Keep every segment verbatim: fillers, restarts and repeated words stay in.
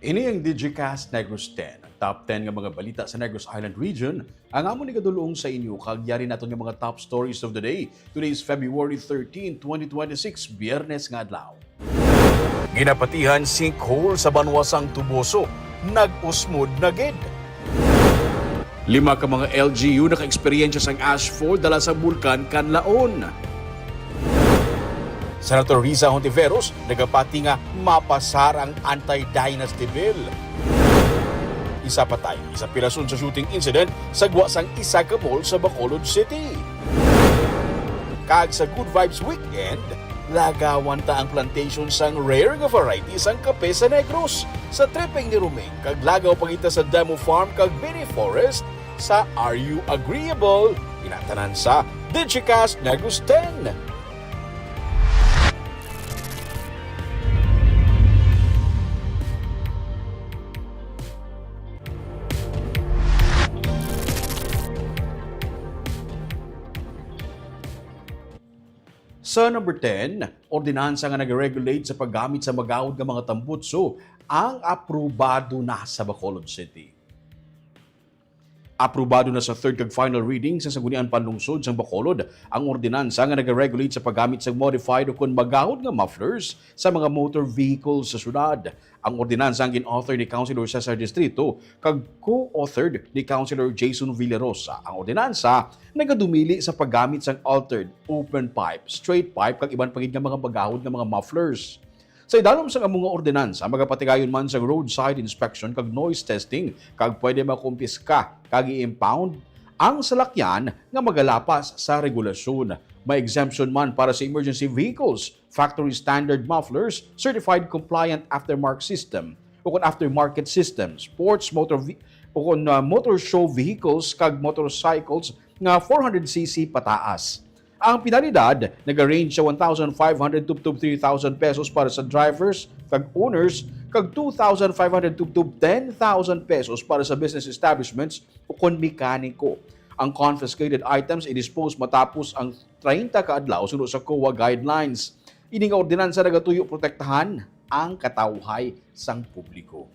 Ini ang Digicast Negros ten, ang top ten nga mga balita sa Negros Island Region, ang amon igadulong sa inyo, kag yari naton nga mga top stories of the day. Today is February thirteen, twenty twenty-six, Biyernes nga adlaw. Ginapatihan sinkhole sa banwa sang Toboso, nag-usmod na gid. Lima ka mga L G U naka-eksperyensya sang ashfall dala sa Bulkan Kanlaon. Senator Risa Hontiveros nagapati nga mapasar ang anti-dynasty bill. Isa patay, isa pirason sa shooting incident sa gwa sang isa ka mall sa Bacolod City. Kag sa Good Vibes Weekend, lagawan ta ang plantation sang rare nga variety sang kape sa Negros. Sa tripping ni Roming, kag lagaw pa kita sa demo farm kag mini forest sa Are You Agreeable? Ina tanan sa Digicast Negros ten. Sa number ten, ordinansa nga nag-regulate sa paggamit sa magahod nga mga tambutso ang aprobado na sa Bacolod City. Aprobado na sa third kag final reading sa Sangguniang Panlungsod sang Bacolod ang ordinansa nga nag-regulate sa paggamit sa modified ukon magahod nga mufflers sa mga motor vehicles sa syudad. Ang ordinansa ang gin-author ni Councilor Cesar Distrito kag co-authored ni Councilor Jason Villarosa. Ang ordinansa nagadumili sa paggamit sang altered, open pipe, straight pipe, kag iban pa gid nga mga magahod nga mga mufflers. Sa idalom sang amo nga ordinansa, magapatigayon man sang roadside inspection kag noise testing, kag pwede makumpiska kag i-impound ang salakyan nga magalapas sa regulasyon. May exemption man para sa emergency vehicles, factory standard mufflers, certified compliant aftermarket system, ukon aftermarket system, sports motor ve-, ukon, ah, motor show vehicles kag motorcycles nga four hundred C C pataas. Ang penalidad nagarange sa one thousand five hundred tubtob three thousand pesos para sa drivers kag owners, kag two thousand five hundred tubtob ten thousand pesos para sa business establishments ukon mekaniko. Ang confiscated items i-dispose matapos ang treinta ka adlaw suno sa COA guidelines. Ini nga ordinansa nagatuyo protektahan ang katawhay sang publiko.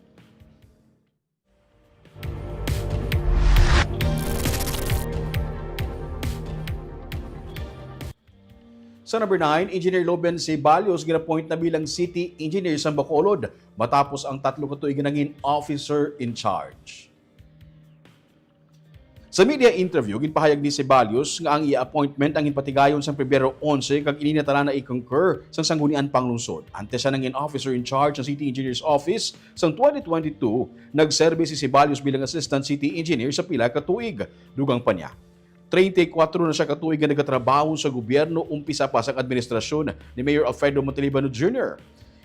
Sa number nine, Engineer Loben Ceballos gin-appoint na bilang City Engineer sa Bacolod matapos ang tatlo ka tuig nga nangin officer in charge. Sa media interview, ginpahayag ni Ceballos nga ang iya appointment ang ginpatigayon sang Pebrero onse kag ini na tanan na i-concur sang Sangguniang Panglungsod. Antes siya nangin officer in charge sa City Engineer's Office sang twenty twenty-two, nagserbi si Ceballos bilang Assistant City Engineer sa pila ka tuig. Dugang pa niya, treinta y cuatro na siya ka tuig nga nagatrabaho sa gobyerno umpisa pa sang administrasyon ni Mayor Alfredo Montalibano Junior.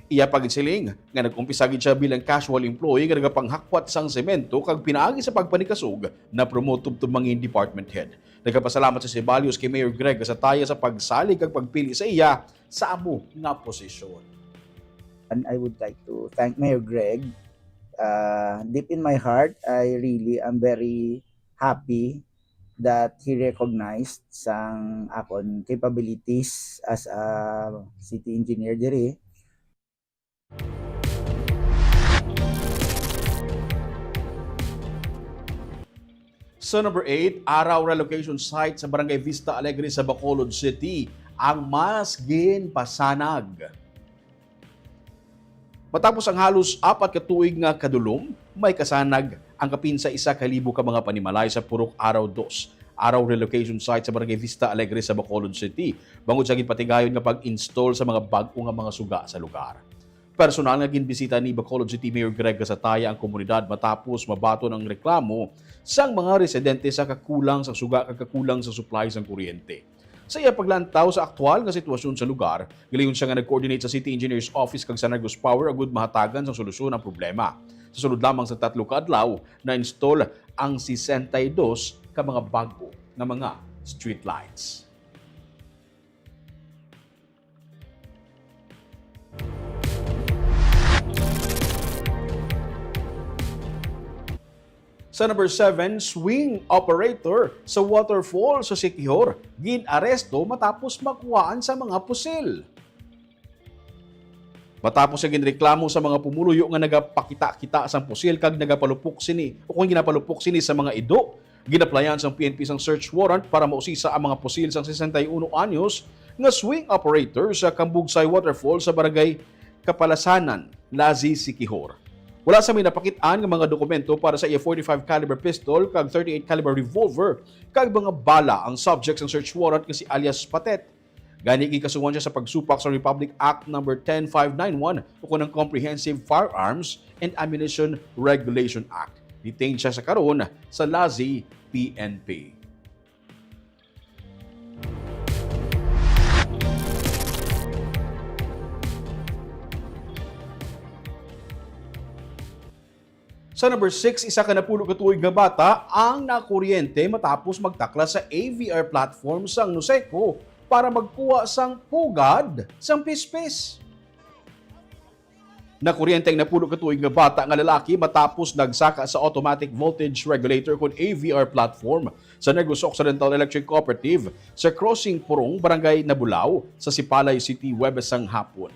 Iya pa gid siling nga nag-umpisa gid siya bilang casual employee nga nagapanghakwat sang semento kag pinaagi sa pagpanikasog na-promote tubtob mangin department head. Nagapasalamat si Ceballos kay Mayor Greg Gasataya sa pagsalig kag pagpili sa iya sa amo nga posisyon. And I would like to thank Mayor Greg. Uh, deep in my heart, I really am very happy that he recognized sang akon capabilities as a city engineer diri. Sa number eight, Araw Relocation Site sa Barangay Vista Alegre sa Bacolod City ang mas ginpasanag. Matapos ang halos apat ka tuig nga kadulom, may kasanag ang kapin sa isa ka libo ka mga panimalay sa Purok Araw dos, Araw Relocation Site sa Barangay Vista Alegre sa Bacolod City, bangod sa ginpatigayon nga pag-install sa mga bag-o nga mga suga sa lugar. Personal nga ginbisita ni Bacolod City Mayor Greg Gasataya ang komunidad matapos mabaton ang reklamo sang mga residente sa kakulang sa suga kag kakulang sa supply sang kuryente. Sa iya paglantaw sa aktual nga sitwasyon sa lugar, gilayon siya nga nag-coordinate sa City Engineer's Office kag sa Negros Power agud mahatagan sang solusyon ang problema. Sa sulod lamang sa tatlo ka adlaw, na-install ang sesenta y dos ka mga bag-o nga mga streetlights. Sa number seven, swing operator sa waterfall sa Siquijor gin-aresto matapos makuhaan sa mga pusil. Matapos nga ginreklamo sa mga pumuluyo nga nagapakita-kita sang pusil kag nagapalupok sini o kung ginapalupok sini sa mga ido, ginaplayan sang P N P sang search warrant para mausisa ang mga pusil sang sesenta y uno anyos nga swing operator sa Kambugsay Waterfall sa barangay Kapalasanan, Lazi, Siquijor. Wala sa may napakit-an nga mga dokumento para sa iya forty-five caliber pistol kag thirty-eight caliber revolver kag mga bala ang subject sang search warrant nga si alias Patet. Gani, ginkasuhan siya sa pagsupak sa Republic Act Number ten five nine one ukon ang Comprehensive Firearms and Ammunition Regulation Act. Detained siya sa karon sa Lazi P N P. Sa number six, isa ka napulo ka tuig nga bata ang nakuryente matapos magtaklas sa A V R platform sang Noseco para magkuha sang pugad sang pispis. Nakuryente ang napulo ka tuig nga bata nga lalaki matapos nagsaka sa automatic voltage regulator kon A V R platform sa Negros Occidental Electric Cooperative sa Crossing Purong, Barangay Nabulao, sa Sipalay City, Huwebes sang hapon.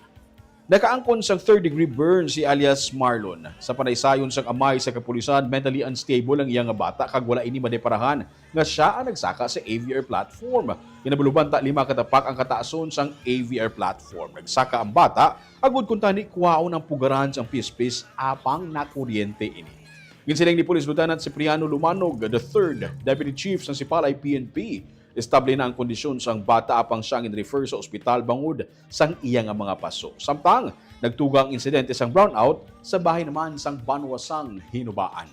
Nakaangkon sang third degree burn si alias Marlon. Sa panaysayon sang amay sa kapulisan, mentally unstable ang iya nga bata kag wala ini madeparahan nga sia ang nagsaka sa A V R platform. Ginabaluban ta lima ka tapak ang kataason sang A V R platform. Nagsaka ang bata agud kuntani kuhaon ang pugaran sang pispis apang nakuryente ini. Ginsiling ni Police Lieutenant Cipriano Lumanog the third, Deputy Chief sang Sipalay P N P, estable na ang kondisyon sang bata apang siya ginrefer sa ospital bangod sang iya nga mga paso. Samtang nagtuga ang insidente sang brownout sa bahin naman sang banwa sang Hinubaan.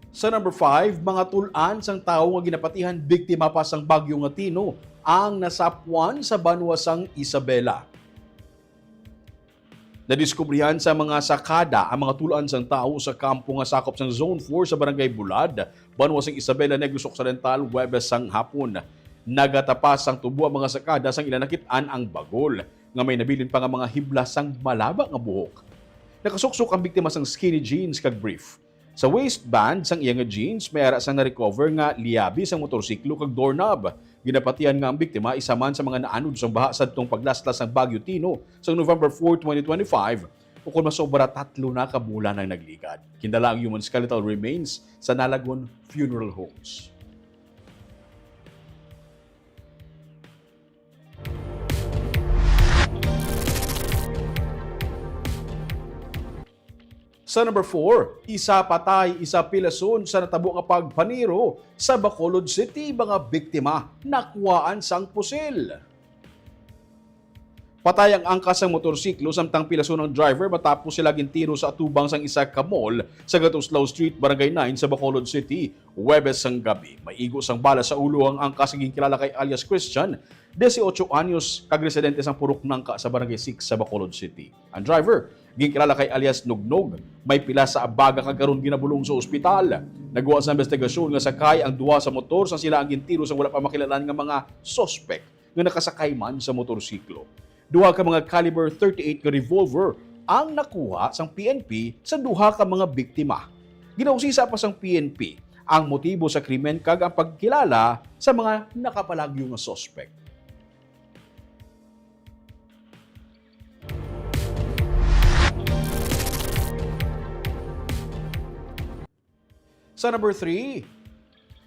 Sa number five, mga tul-an sang tawo nga ginapatihan biktima pa sang bagyo nga Tino ang nasapwan sa banwa sang Isabela. Nadiskubrihan sa mga sakada ang mga tul-an sang tawo sa kampo nga sakop sang Zone four sa Barangay Bulad, banwa sang Isabela, Negros Occidental, Huwebes sang hapon. Nagatapas sang tubo ang mga sakada sang ila nakit-an ang bagol nga may nabilin pa nga mga hibla sang malaba nga buhok. Nakasuksok ang biktima sang skinny jeans kag brief. Sa waistband sang iya nga jeans, may ara sang na-recover nga liyabi sang motorsiklo kag doorknob. Ginapatihan nga ang biktima isa man sa mga naanod sang baha sadtong paglaslas sang Bagyo Tino sang November four, twenty twenty-five, ukon masobra tatlo na ka bulan ang nagligad. Gindala ang human skeletal remains sa Nalagon Funeral Homes. Sa number four, isa patay, isa pilason sa natabo nga pagpaniro sa Bacolod City. Mga biktima nakuhaan sang pusil. Patay ang angkas sang motorsiklo samtang pilason ang driver matapos sila gintiro sa atubang sang isa ka mall sa Gatuslao Street, Barangay nine sa Bacolod City, Huwebes sang gabi. May igo sang bala sa ulo ang angkas nga ginkilala kay alias Christian, dieciocho anyos, kag residente sang Purok Nangka sa Barangay six sa Bacolod City. Ang driver, ginkilala kay alias Nugnog, may pila sa abaga kag karon ginabulong sa ospital. Nagwa sa investigasyon nga sakay ang duha sa motor sang sila ang gintiro sang wala pa makilalan nga mga suspek nga nakasakay man sa motorsiklo. Duha ka mga caliber thirty-eight nga revolver ang nakuha sang P N P sa duha ka mga biktima. Ginausisa pa sang P N P ang motibo sa krimen kag ang pagkilala sa mga nakapalagyo nga suspek. Sa number three,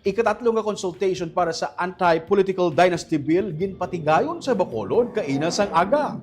ikatatlo nga consultation para sa Anti-Political Dynasty Bill ginpatigayon sa Bacolod kaina sang aga.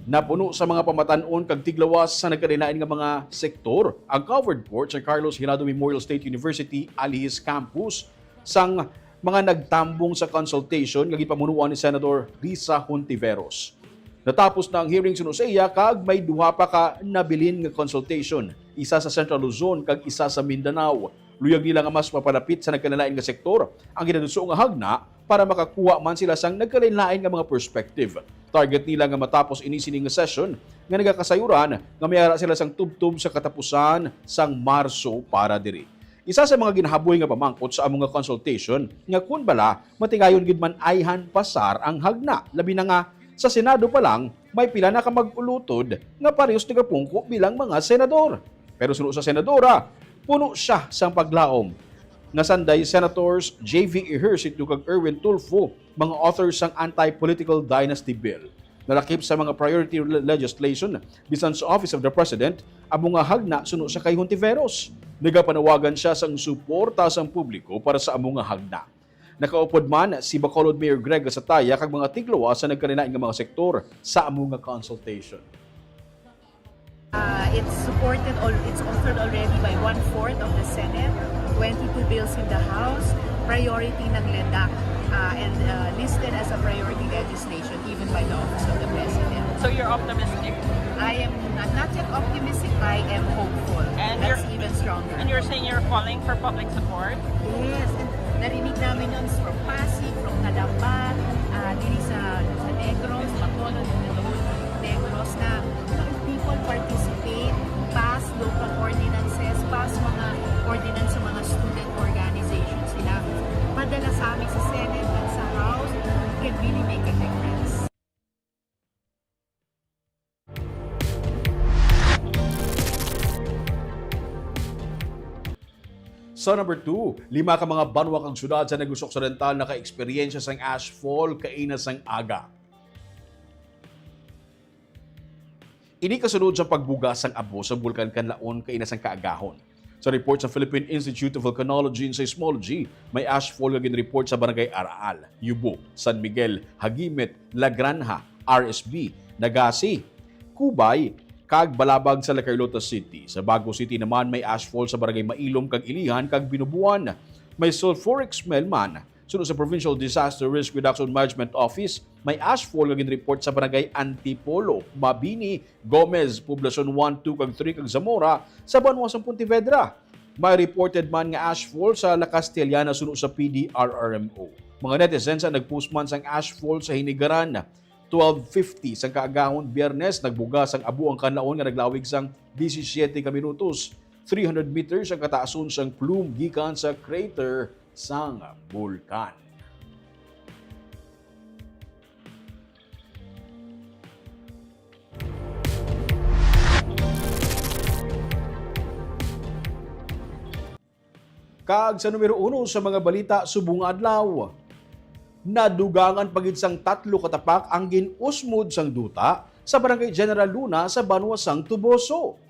Napuno sa mga pamatan-on kag tiglawas sa nagkalain-lain nga mga sektor ang covered court sa Carlos Hilado Memorial State University Alihis Campus sang mga nagtambong sa consultation nga ginpamunuan ni Senador Risa Hontiveros. Natapos na ang hearing suno sa iya kag may duha pa ka nabilin nga consultation, isa sa Central Luzon kag isa sa Mindanao. Luyag nila nga mas mapalapit sa nagkalain-lain nga sektor ang ginaduso nga hagna para makakuha man sila sang nagkalain-lain nga mga perspective. Target nila nga matapos ini sini nga session nga nagakasayuran nga may ara sila sang tubtob sa katapusan sang Marso para diri. Isa sa mga ginahaboy nga pamangkot sa amo nga consultation nga kun bala matigayon gid man ayhan pasar ang hagna, labi na nga sa Senado pa lang may pila na ka mag-ulutod nga parehos nagapungko bilang mga senador. Pero suno sa senadora, Puno sia sang paglaom nga sanday Senators J V Ejercito kag Erwin Tulfo, mga author sang Anti-Political Dynasty Bill, nalakip sa mga priority le-, legislation bisan sa Office of the President, amo nga hagna suno sa kay Hontiveros. Nagapanawagan sia sang suporta sang publiko para sa amo nga hagna. Nakaupod man si Bacolod Mayor Greg Gasataya kag mga tigluwas sa nagkalain-lain nga mga sektor sa amo nga consultation. Uh, it's supported, al- it's offered already by one-fourth of the Senate, twenty-two bills in the House, priority ng LEDAC, uh, and uh, listed as a priority legislation even by the Office of the President. So you're optimistic? I am not, not yet optimistic, I am hopeful. And That's you're- even stronger. And you're saying you're calling for public support? Yes, and narinig namin yun from Pasig, from Calamba, uh, diri sa, sa Negros, Bacolod, and the whole Negros na, you know, if people participate, pass local ordinances, pass mga ordinance sa mga student organizations nila, padala sa amin sa Senate at sa House, it can really make a difference. Sa number two, lima ka mga banwa kag syudad sa Negros Occidental naka-eksperyensya sang ashfall kaina sang aga. Ini kasunod sa pagbuga sang abo sa Bulkan Kanlaon kaina sang kaagahon. Sa report sa Philippine Institute of Volcanology and Seismology, may ashfall nga ginreport sa Barangay Araal, Yubo, San Miguel, Jagimit, La Granja, R S B, Naga-Si, Cubay, kag Balabag sa La Carlota City. Sa Bago City naman, may ashfall sa Barangay Mailom kag Ilihan kag Binubuan. May sulfuric smell man. Suno sa Provincial Disaster Risk Reduction Management Office, may ashfall nga ginreport sa Barangay Antipolo, Mabini, Gomez, Poblacion one, two, kag three, kag Zamora, sa banwa sang Pontevedra. May reported man nga ashfall sa La Castellana suno sa P D R R M O. Mga netizens ang nag-post man sang ashfall sa Hinigaran, twelve fifty sang kaagahon Biyernes, nagbuga sang abo ang kanlaon nga naglawig sang disisiete ka minutos. Three hundred meters ang kataason sang plume gikan sa crater sang bulkan. Kag sa numero uno sa mga balita subong nga adlaw, nadugangan pa gid sang tatlo ka tapak ang gin-usmod sang duta sa Barangay General Luna sa banwa sang Toboso.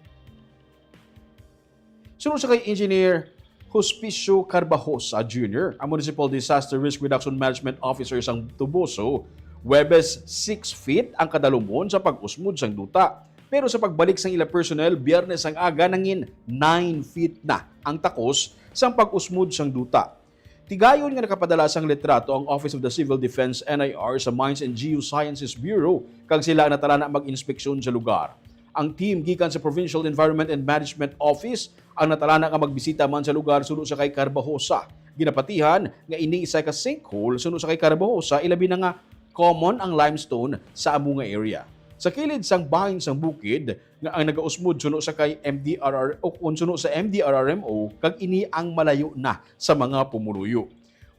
Suno sa kay Engineer Hospicio Carbajosa Junior, ang Municipal Disaster Risk Reduction Management Officer sang Toboso, Huwebes six feet ang kadalumon sa pag-usmod sang duta. Pero sa pagbalik sang ila personnel, Biyernes ang aga nangin nine feet na ang takos sang pag-usmod sang duta. Tigayon nga nakapadala sang litrato ang Office of the Civil Defense, N I R, sa Mines and Geosciences Bureau, kag sila ang natalana mag-inspeksyon sa lugar. Ang team gikan sa Provincial Environment and Management Office ang natalana nga magbisita man sa lugar suno sa kay Carbajosa. Ginapatihan nga ini isa ka sinkhole suno sa kay Carbajosa, ilabi na nga common ang limestone sa amo nga area. Sa kilid sang bahin sang bukid nga ang nagausmod suno sa kay M D R R o kun suno sa M D R R M O, kag ini ang malayo na sa mga pumuluyo.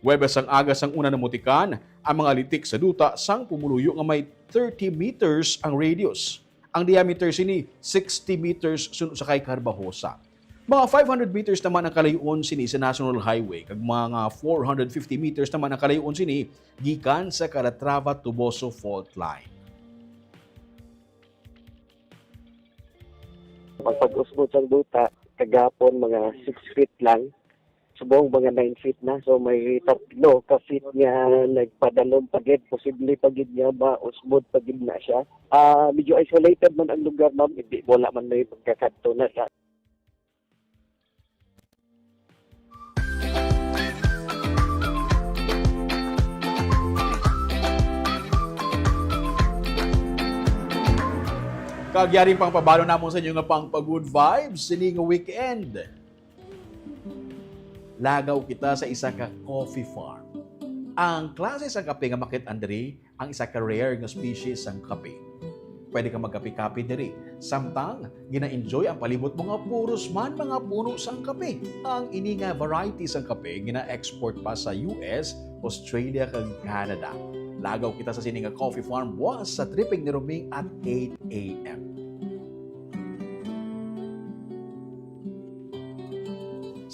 Huwebes ang aga sang una namutikan ang mga litik sa duta sang pumuluyo nga may thirty meters ang radius. Ang diameter sini sixty meters suno sa kay Carbajosa. Mga five hundred meters naman ang kalayo-on sini sa National Highway, kag mga four hundred fifty meters naman ang kalayo-on sini gikan sa Calatrava Toboso Fault Line. Ang pag-usbod sang duta kagapon mga six feet lang, subong mga nine feet na. So may tatlo ka feet nga nagpadalom pa gid, posible pa gid nga mausbod pa gid na siya. Ah, medyo isolated man ang lugar, ma'am. Hindi, wala man may pagkakadto na sa Kag yari pang pabalo namon sa inyo nga pang pa-good vibes sini nga weekend. Lagaw kita sa isa ka coffee farm. Ang klase sang kape nga makit-an diri ang isa ka rare nga species sang kape. Pwede ka magkape-kape diri. Samtang gina-enjoy ang palibot mo nga puros man mga puno sang kape. Ang ini nga variety sang kape gina-export pa sa U S, Australia, kag Canada. Lagaw kita sa sini nga coffee farm buwas sa tripping ni Roming at eight a.m.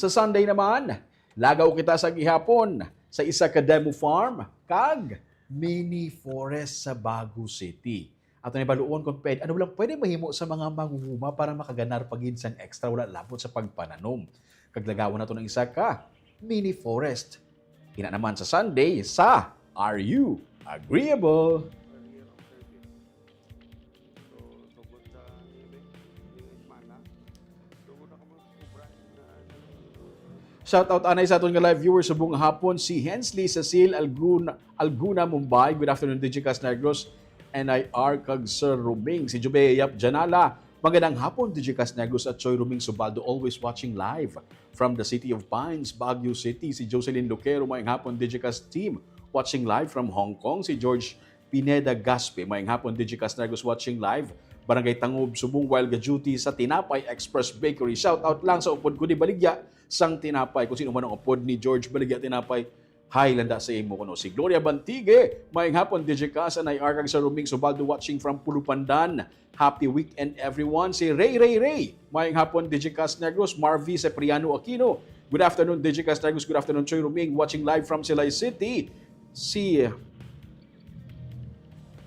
Sa Sunday naman, lagaw kita sa gihapon sa isa ka demo farm kag mini forest sa Bago City. Ato na baluon kung pwede, ano lang pwede mahimo sa mga mangunguma para makaganar pa gid sang extra, wala labot sa pagpananom. Kag lagawon nato ng isa ka mini forest. Ina naman sa Sunday sa Are You Agreeable? Shout out anay sa aton nga live viewers subong hapon, si Hensley Cecil Alguna, Alguna Mumbai. Good afternoon, Digicast Negros, N I R kag Sir Ruming. Si Jubea Yap Janala, magandang hapon, Digicast Negros at Choy Ruming Subaldo, always watching live from the city of Pines, Baguio City. Si Jocelyn Lucero, mayang hapon, Digicast team, watching live from Hong Kong. Si George Pineda Gaspe, mayang hapon, Digicast Negros, watching live, Barangay Tangub, Subong, while ga-duty sa Tinapay Express Bakery. Shout out lang sa upod ko ni Baligya sang Tinapay. Kung sino man ang upod ni George Baligya Tinapay, hi, landa sa imo kuno. Si Gloria Bantigue, mayang hapon, Digicast, N I R kag Sir Ruming Subaldo, watching from Pulupandan. Happy weekend, everyone. Si Ray Ray Ray, mayang hapon, Digicast Negros. Marvy Cipriano Aquino, good afternoon, Digicast Negros. Good afternoon, Choy Ruming, watching live from Silay City. Si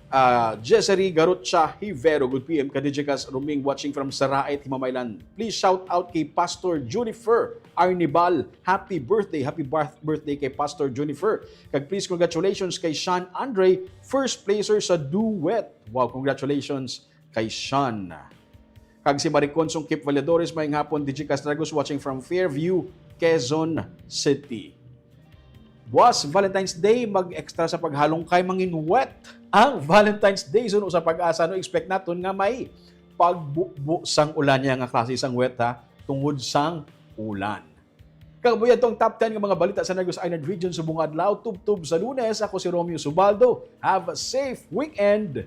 ah, Jezeri Garucha Hivero, good P M ka Digicast Ruming, watching from Sarait, Himamaylan. Please shout out kay Pastor Junifer Arnibal. Happy birthday, happy birth- birthday kay Pastor Junifer. Kag please, congratulations kay Sean Andre, first placer sa duet. Wow, congratulations kay Sean. Kag si Maricon Sungkip Valladores, mayang hapon, Digicast Negros, watching from Fairview, Quezon City. Buwas, Valentine's Day, mag-extra sa paghalong kay mangin wet ang Valentine's Day. Suno sa PAGASA, no, expect naton nga may pagbubo sang ulan niya nga klase sang wet, ha, tungod sang ulan. Kag buya tong top ten nga mga balita sa Negros Island Region subong adlaw, tubtob sa Lunes. Ako si Romeo Subaldo. Have a safe weekend.